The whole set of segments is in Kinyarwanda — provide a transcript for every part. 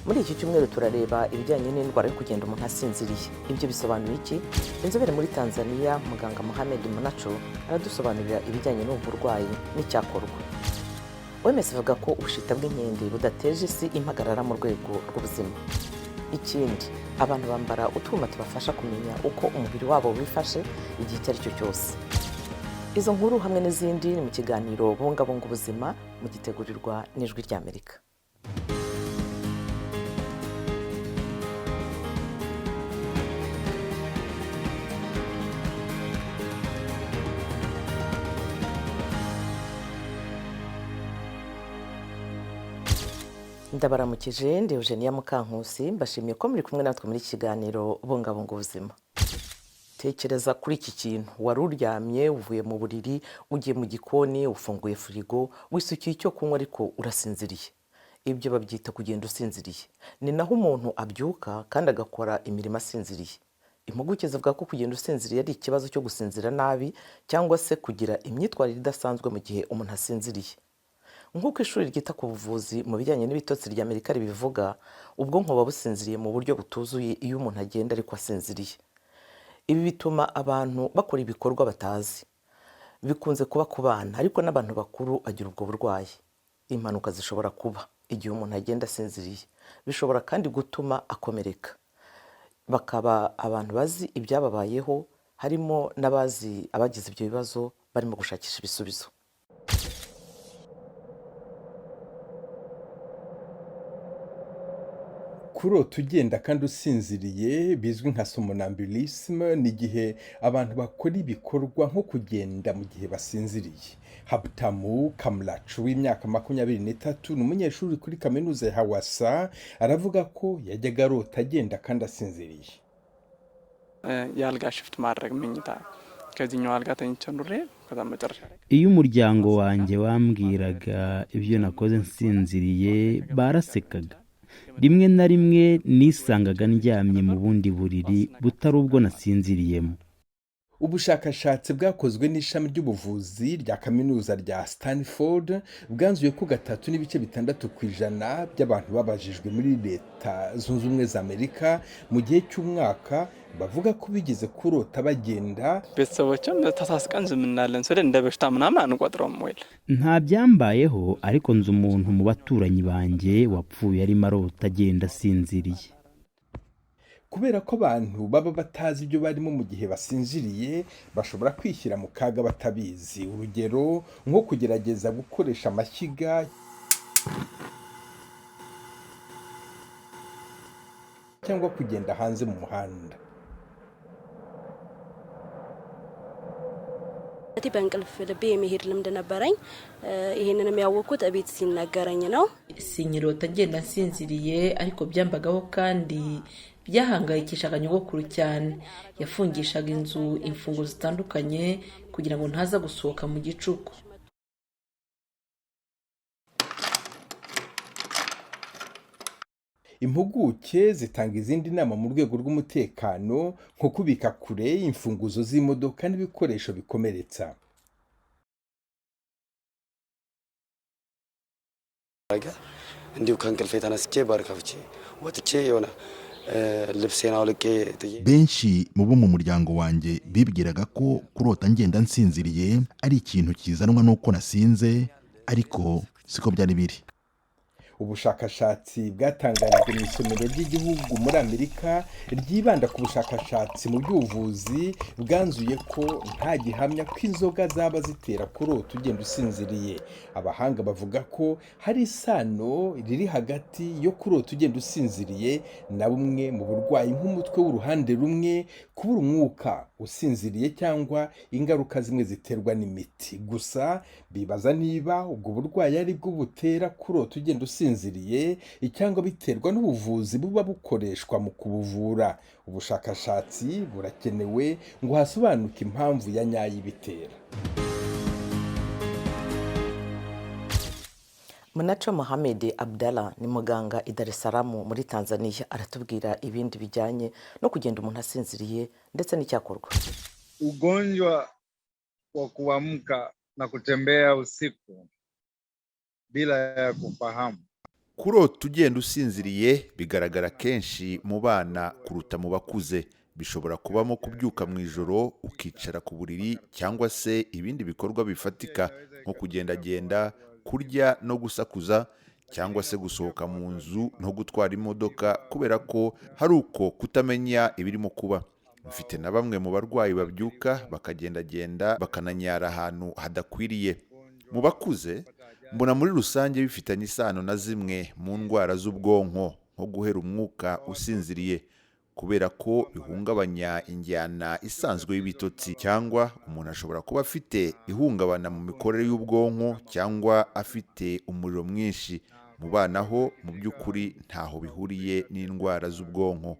Muri iki cyumweru turareba ibijyanye n'indwara yo kugenda umuntu asinziriye. Ibyo bisobanuye iki? Inzobere muri Tanzania, muganga Mohamed Munacho, aradusobanurira ibijyanye n'ubu burwayi n'icyakorwa. OMS ivuga ko ubushita bw'inkende budateje isi impagarara mu rwego rw'ubuzima. Ikindi, abantu bambara utwuma tubafasha kumenya uko umubiri wabo wifashe igihe icyo ari cyo cyose. Izo nkuru hamwe n'izindi ni mu kiganiro Bungabunga Ubuzima, mugitegurirwa n'Ijwi ry'Amerika. Ndabaramukije, ndi Eugenia Mukankusi, mbashimiye ko muri kumwe natwe muri iki kiganiro Bungabunga Ubuzima. Tekereza kuri iki kintu: wari uryamye, uvuye mu buriri, ugiye mu gikoni, ufunguye firigo, wisukiye icyo kunywa, ariko urasinziriye. Ibyo babyita kugenda usinziriye. Ni naho umuntu abyuka kandi agakora imirimo asinziriye. Impuguke zivuga ko kugenda usinziriye ari ikibazo cyo gusinzira nabi cyangwa se kugira imyitwarire idasanzwe mu gihe umuntu asinziriye. Nk'uko ishuri ryita ku buvuzi mu bijyanye n'ibitotsi rya Amerika ribivuga, ubwonko buba businziriye mu buryo butuzuye iyo umuntu agenda ariko asinziriye. Ibi bituma abantu bakora ibikorwa batazi. Bikunze kuba ku bana, ariko n'abantu bakuru bagira ubwo burwayi. Impanuka zishobora kuba igihe umuntu agenda asinziriye, bishobora kandi gutuma akomereka. Bakaba abantu bazi ibyababayeho, harimo n'abazi abagize ibyo bibazo, barimo gushakisha ibisubizo. Kurota ugenda kandi usinziriye bizwi nka somnambulisme, ni igihe abantu bakora ibikorwa nko kugenda mu gihe basinziriye. Habtamu Kamlacu w'imyaka 23 ni umunyeshuri kuri Kaminuza ya Hawassa, aravuga ko yajyaga arota agenda kandi asinziriye. የአልጋ shift ማድረግ መኝታ ከዚህኛው አልጋ ተኝቼ ኑሬ ከዛ መጨረሻ ላይ Iyo umuryango wanjye wambwiraga ibyo nakoze nsinziriye, barasekaga. Rimwe na rimwe nisangaga ndyamye mu bundi buriri butari ubwo nasinziriyemo. Ubushakashatsi bwakozwe n'ishami ry'ubuvuzi rya Kaminuza rya Stanford bwanzuye ko 3.6% by'abantu babajijwe muri Leta Zunze Ubumwe za Amerika mu gihe cy'umwaka bavuga ko bigeze kurota bagenda. ቤተሰቦችም ተሳስቀን ዝም እንላለን ስል እንደ በሽታ ምናምን አንቆጥረውም ወይ Nta byambayeho, ariko nzi umuntu mu baturanyi banjye wapfuye arimo arota agenda asinziriye. Kubera ko abantu baba batazi ibyo barimo mu gihe basinziriye, bashobora kwishyira mu kaga batabizi, urugero nko kugerageza gukoresha amashyiga cyangwa kugenda hanze mu muhanda. በእንቅልፍ ልቤ የመሄድ ልምድ ነበረኝ። ይህንንም ያወቅኩት እቤት ሲነገረኝ ነው። Sinkirota ngenda nsinziriye, ariko byambagaho kandi byahangayikishaga nyogokuru cyane. Yafungishaga inzu imfungo zitandukanye kugira ngo ntaza gusohoka mu gicuku. Impuguke zitanga izindi nama mu rwego rw'umutekano, nko kubika kure imfunguzo z'imodoka n'ibikoresho bikomeretsa. እንዲሁ ከእንቅልፌ ተነስቼ በር ከፍቼ ወጥቼ የሆነ ልብሴን አውልቄ ጥዬ Benshi mu bo mu muryango wanjye bibwiraga ko kurota ngenda nsinziriye ari ikintu kizanwa n'uko nasinze, ariko siko byari biri. Ubushakashatsi bwatangarijwe mu isomero ry'igihugu muri Amerika ryibanda ku bushakashatsi mu by'ubuvuzi bwanzuye ko nta gihamya ko inzoga zaba zitera kurota ugenda usinziriye. Abahanga bavuga ko hari isano riri hagati yo kurota ugenda usinziriye na bumwe mu burwayi nk'umutwe w'uruhande rumwe, kubura umwuka usinziriye cyangwa ingaruka zimwe ziterwa n'imiti. Gusa bibaza niba ubwo burwayi ari bwo butera kurota ugenda usinziriye cyangwa biterwa n'ubuvuzi buba bukoreshwa mu kubuvura. Ubushakashatsi burakenewe ngo hasobanuke impamvu ya nyayo ibitera. Munacho Mohamed Abdallah ni muganga i Dar es Salaam muri Tanzania, aratubwira ibindi bijyanye no kugenda umuntu asinziriye ndetse n'icyakorwa. Ugonjwa wa kuamka na kutembea usiku bila ya kufahamu. Kurota ugenda usinziriye bigaragara kenshi mu bana kuruta mu bakuze. Bishobora kubamo kubyuka mu ijoro ukicara ku buriri cyangwa se ibindi bikorwa bifatika nko kugendagenda, kurya no gusakuza, cyangwa se gusohoka mu nzu no gutwara imodoka kubera ko hari uko kutamenya ibirimo kuba. Mfite na bamwe mu barwayi babyuka bakagendagenda bakananyara ahantu hadakwiriye. Mu bakuze mbona muri rusange bifitanye isano na zimwe mu ndwara z'ubwonko nko guhera umwuka usinziriye, kubera ko bihungabanya injyana isanzwe y'ibitotsi, cyangwa umuntu ashobora kuba afite ihungabana mu mikorere y'ubwonko cyangwa afite umuriro mwinshi. Mu bana ho mu by'ukuri ntaho bihuriye n'indwara z'ubwonko.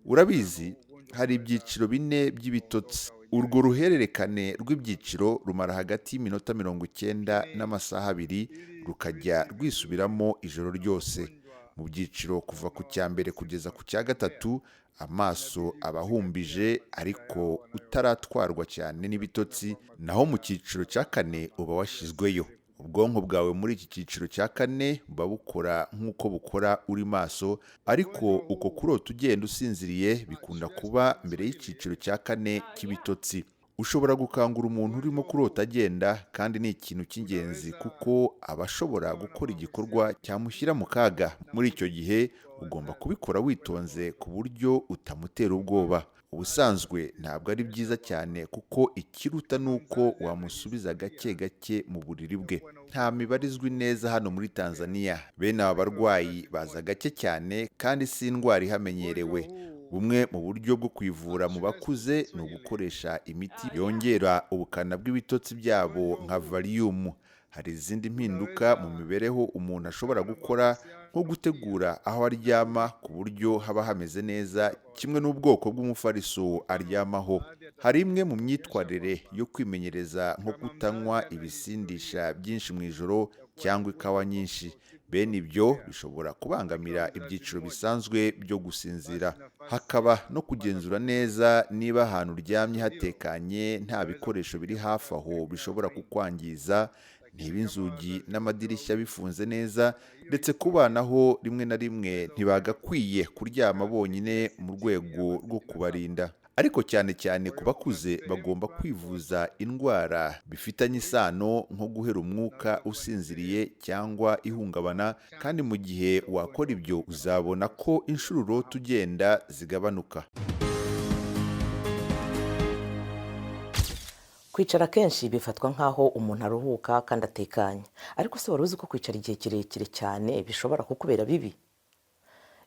Urabizi, hari ibyiciro bine by'ibitotsi. Urwo ruhererekane rw'ibyiciro rumara hagati y'iminota 90 n'amasaha 2, rukajya rwisubiramo ijoro ryose. Mu byiciro kuva ku cya mbere kugeza ku cya gatatu, amaso aba ahumbije ariko utaratwarwa cyane n'ibitotsi, naho mu cyiciro cya kane uba washyizweyo. Ubwonko bwawe muri iki cyiciro cya kane buba bukora nk'uko bukora uri maso, ariko uko kurota ugenda usinziriye bikunda kuba mbere y'icyiciro cya kane cy'ibitotsi. Ushobora gukangura umuntu urimo kurota agenda, kandi ni ikintu cy'ingenzi kuko aba ashobora gukora igikorwa cyamushyira mu kaga. Muri icyo gihe ugomba kubikora witonze ku buryo utamutera ubwoba. Ubusanzwe ntabwo ari byiza cyane kuko ikiruta ni uko wamusubiza gake gake mu buriri bwe. Nta mibare izwi neza hano muri Tanzania. Bene aba barwayi baza gake cyane kandi si indwara ihamenyerewe. Bumwe mu buryo bwo kwivura mu bakuze ni ugukoresha imiti yongera ubukana bw'ibitotsi byabo nka Valium. Hari izindi mpinduka mu mibereho umuntu ashobora gukora nko gutegura aho aryama ku buryo haba hameze neza, kimwe n'ubwoko bw'umufariso aryamaho. Hari imwe mu myitwarire yo kwimenyereza nko kutanywa ibisindisha byinshi mu ijoro cyangwa ikawa nyinshi. Bene ibyo bishobora kubangamira ibyiciro bisanzwe byo gusinzira. Hakaba no kugenzura neza niba ahantu uryamye hatekanye, nta bikoresho biri hafi aho bishobora kukwangiza, niba inzugi n'amadirishya bifunze neza, ndetse ku bana ho rimwe na rimwe ntibagakwiye kuryama bonyine mu rwego rwo kubarinda. Ariko cyane cyane ku bakuze bagomba kwivuza indwara bifitanye isano nko guhera umwuka usinziriye cyangwa ihungabana, kandi mu gihe wakora ibyo uzabona ko inshuro urota ugenda zigabanuka. Kwicara kenshi bifatwa nk'aho umuntu aruhuka kandi atekanye, ariko se wari uzi ko kwicara igihe kirekire cyane bishobora kukubera bibi?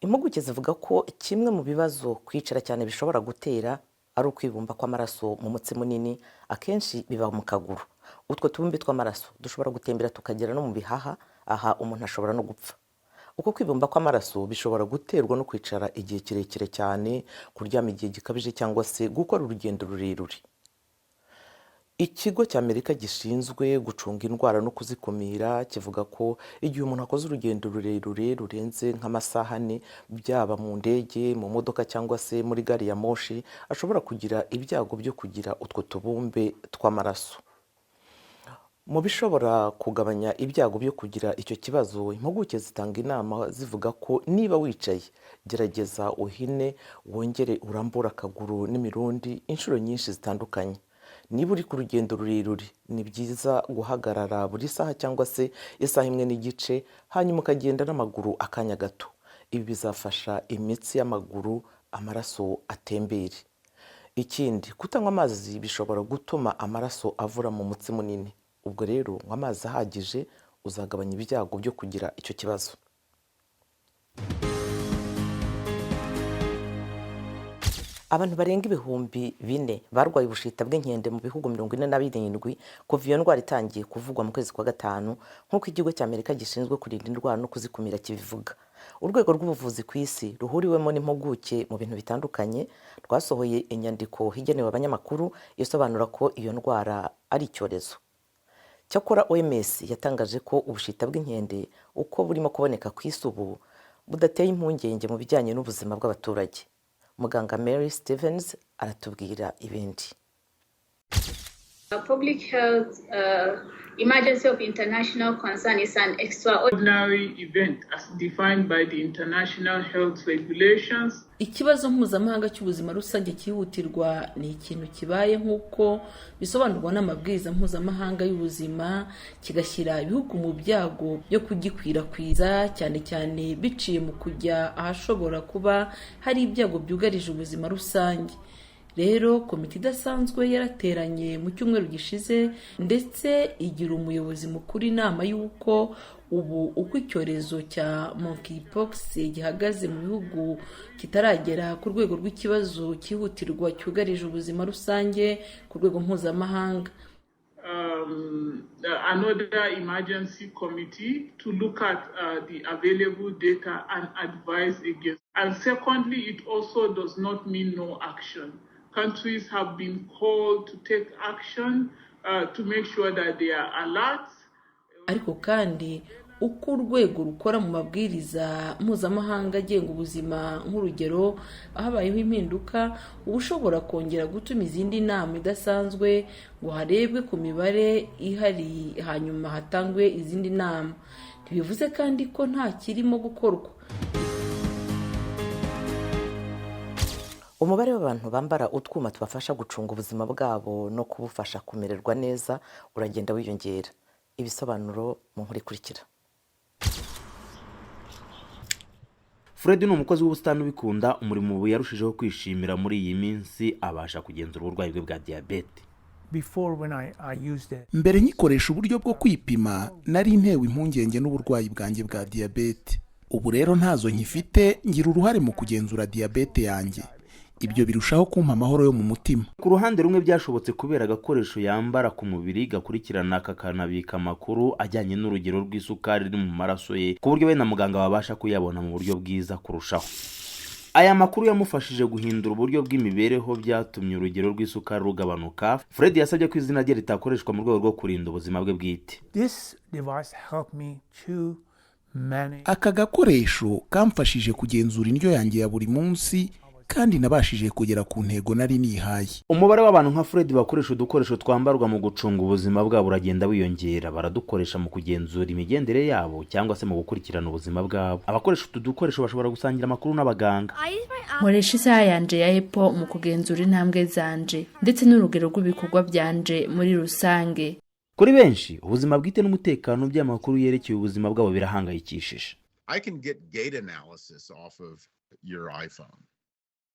Impuguke zivuga ko kimwe mu bibazo kwicara cyane bishobora gutera ari ukwibumba kw'amaraso mu mutsi munini, akenshi biba mu kaguru. Utwo tubumbe tw'amaraso dushobora gutembera tukagera no mu bihaha, aha umuntu ashobora no gupfa. Uko kwibumba kw'amaraso bishobora guterwa no kwicara igihe kirekire cyane, kuryama igihe gikabije cyangwa se gukora urugendo rurerure. Ikigo cy'Amerika gishinzwe gucunga indwara no kuzikumira kivuga ko igihe umuntu akoze urugendo rurerure rurenze nk'amasaha 4, byaba mu ndege, mu modoka cyangwa se muri gari ya moshi, ashobora kugira ibyago byo kugira utwo tubumbe tw'amaraso. Mu bishobora kugabanya ibyago byo kugira icyo kibazo, impuguke zitanga inama zivuga ko niba wicaye, gerageza uhine, wongere urambure akaguru n'imirundi inshuro nyinshi zitandukanye. Niba uri ku rugendo rurerure, ni byiza guhagarara buri saha cyangwa se isaha 1.5, hanyuma ukagenda n'amaguru akanya gato. Ibi bizafasha imitsi y'amaguru amaraso atembere. Ikindi, kutanywa amazi bishobora gutuma amaraso avura mu mutsi munini. Ubwo rero nywa amazi ahagije, uzagabanya ibyago byo kugira icyo kibazo. Abantu barenga 4000 barwaye ubushita bw'inkende mu bihugu 47 kuva iyo ndwara itangiye kuvugwa mu kwezi kwa 5, nk'uko ikigo cy'Amerika gishinzwe kurinda indwara no kuzikumira kibivuga. Urwego rw'ubuvuzi ku isi ruhuriwemo n'impuguke mu bintu bitandukanye rwasohoye inyandiko igenewe abanyamakuru isobanura ko iyo ndwara ari icyorezo. Cyakora OMS yatangaje ko ubushita bw'inkende uko burimo kuboneka ku isi ubu budateye impungenge mu bijyanye n'ubuzima bw'abaturage. Muganga Mary Stevens aratubwira ibindi. Public health emergency of international concern is an extraordinary event as defined by the international health regulations. Ikibazo mpuzamahanga cy'ubuzima rusange cyihutirwa ni ikintu kibaye nk'uko bisobanurwa n'amabwiriza mpuzamahanga y'ubuzima, kigashyira ibihugu mu byago byo kugikwirakwiza, cyane cyane biciye mu kujya ahashobora kuba hari ibyago byugarije ubuzima rusange. Rero komite idasanzwe yarateranye mu cyumweru gishize, ndetse igira umuyobozi mukuru inama y'uko ubu uko icyorezo cya monkeypox gihagaze mu bihugu kitaragera ku rwego rw'ikibazo cyihutirwa cyugarije ubuzima rusange ku rwego mpuzamahanga. Another emergency committee to look at the available data and advise against. And secondly, it also does not mean no action. Countries have been called to take action to make sure that they are alert. Ariko kandi uko urwego rukora mu mabwiriza mpuzamahanga agenga ubuzima, nk'urugero habayeho impinduka, uba ushobora kongera gutuma izindi nama idasanzwe ngo harebwe ku mibare ihari, hanyuma hatangwe izindi nama. Ntibivuze kandi ko nta kirimo gukorwa. Umubare w'abantu bambara utwuma tubafasha gucunga ubuzima bwabo no kubufasha kumererwa neza uragenda wiyongera. Ibisobanuro mu nkuru ikurikira. Fred ni umukozi w'ubusitani ubikunda. Umurimo ubu yarushijeho kwishimira muri iyi minsi, abasha kugenzura uburwayi bwe bwa diyabete. Mbere nkikoresha uburyo bwo kwipima, nari ntewe impungenge n'uburwayi bwanjye bwa diyabete. Ubu rero ntazo nkifite, ngira uruhare mu kugenzura diyabete yanjye. Ibyo birushaho kumpa amahoro yo mu mutima. Ku ruhande rumwe byashobotse kubera agakoresho yambara ku mubiri gakurikirana kakanabika amakuru ajyanye n'urugero rw'isukari iri mu maraso ye, ku buryo we na muganga babasha kuyabona mu buryo bwiza kurushaho. Aya makuru yamufashije guhindura uburyo bw'imibereho, byatumye urugero rw'isukari rugabanuka. Fred yasabye ko izina rye ritakoreshwa mu rwego rwo kurinda ubuzima bwe bwite. Aka gakoresho kamfashije kugenzura indyo yanjye ya buri munsi, kandi nabashije kugera ku ntego nari nihaye. Umubare w'abantu nka Fred bakoresha udukoresho twambarwa mu gucunga ubuzima bwabo uragenda wiyongera. Baradukoresha mu kugenzura imigendere yabo cyangwa se mu gukurikirana ubuzima bwabo. Abakoresha utu dukoresho bashobora gusangira amakuru n'abaganga. Nkoresha isaha yanje ya Apple mu kugenzura intambwe zanje ndetse n'urugero rw'ibikorwa byanje muri rusange. Kuri benshi, ubuzima bwite n'umutekano by'amakuru yerekeye ubuzima bwabo birahangayikishije.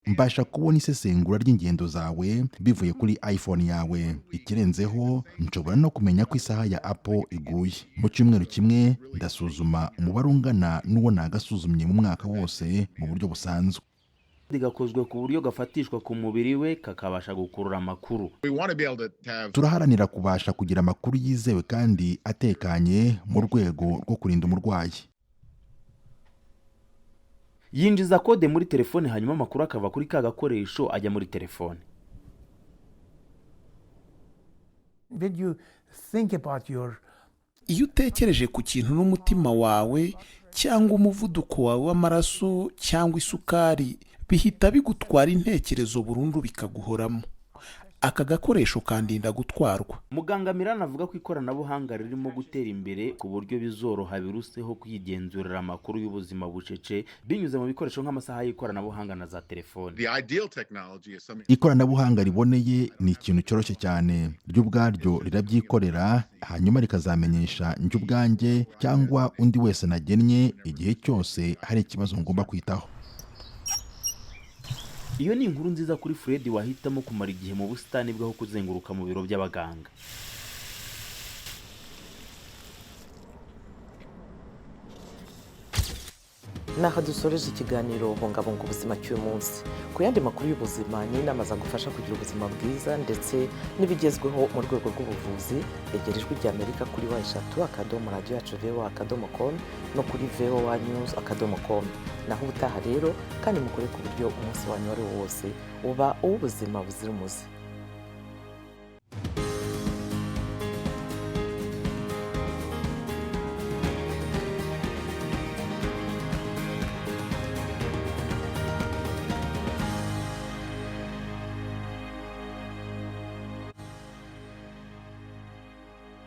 Mbasha kubona isesengura ry'ingendo zawe bivuye kuri iPhone yawe. Ikirenzeho, nshobora no kumenya ko isaha ya Apple iguye. Mu cyumweru kimwe ndasuzuma umubare ungana n'uwo nagasuzumye mu mwaka wose mu buryo busanzwe. Gakozwe ku buryo gafatishwa ku mubiri we, kakabasha gukurura amakuru. Turaharanira kubasha kugira amakuru yizewe kandi atekanye mu rwego rwo kurinda umurwayi. Yinjiza kode muri telefone, hanyuma amakuru akava kuri ka gakoresho ajya muri telefone. Iyo utekereje ku kintu n'umutima wawe, cyangwa umuvuduko wawe w'amaraso, cyangwa isukari, bihita bigutwara intekerezo burundu, bikaguhoramo. Aka gakoresho kandinda gutwarwa. Muganga Mirani avuga ko ikoranabuhanga ririmo gutera imbere ku buryo bizoroha biruseho kwigenzurira amakuru y'ubuzima bucece binyuze mu bikoresho nk'amasaha y'ikoranabuhanga na za telefone. Ikoranabuhanga riboneye ni ikintu cyoroshye cyane, ryo ubwaryo rirabyikorera, hanyuma rikazamenyesha njye ubwanjye cyangwa undi wese nagennye igihe cyose hari ikibazo ngomba kwitaho. Iyo ni inkuru nziza kuri Fred wahitamo kumara igihe mu busitani bwe aho kuzenguruka mu biro by'abaganga. Naho dusoreje ikiganiro Bungabunga Ubuzima cy'uyu munsi. Ku yandi makuru y'ubuzima n'inama zagufasha kugira ubuzima bwiza ndetse n'ibigezweho mu rwego rw'ubuvuzi, egera Ijwi ry'Amerika kuri www.radioyacuvoa.com no kuri voanews.com. Naho ubutaha rero, kandi mukore ku buryo umunsi wanyu uwo ari wo wose uba uw'ubuzima buzira umuze.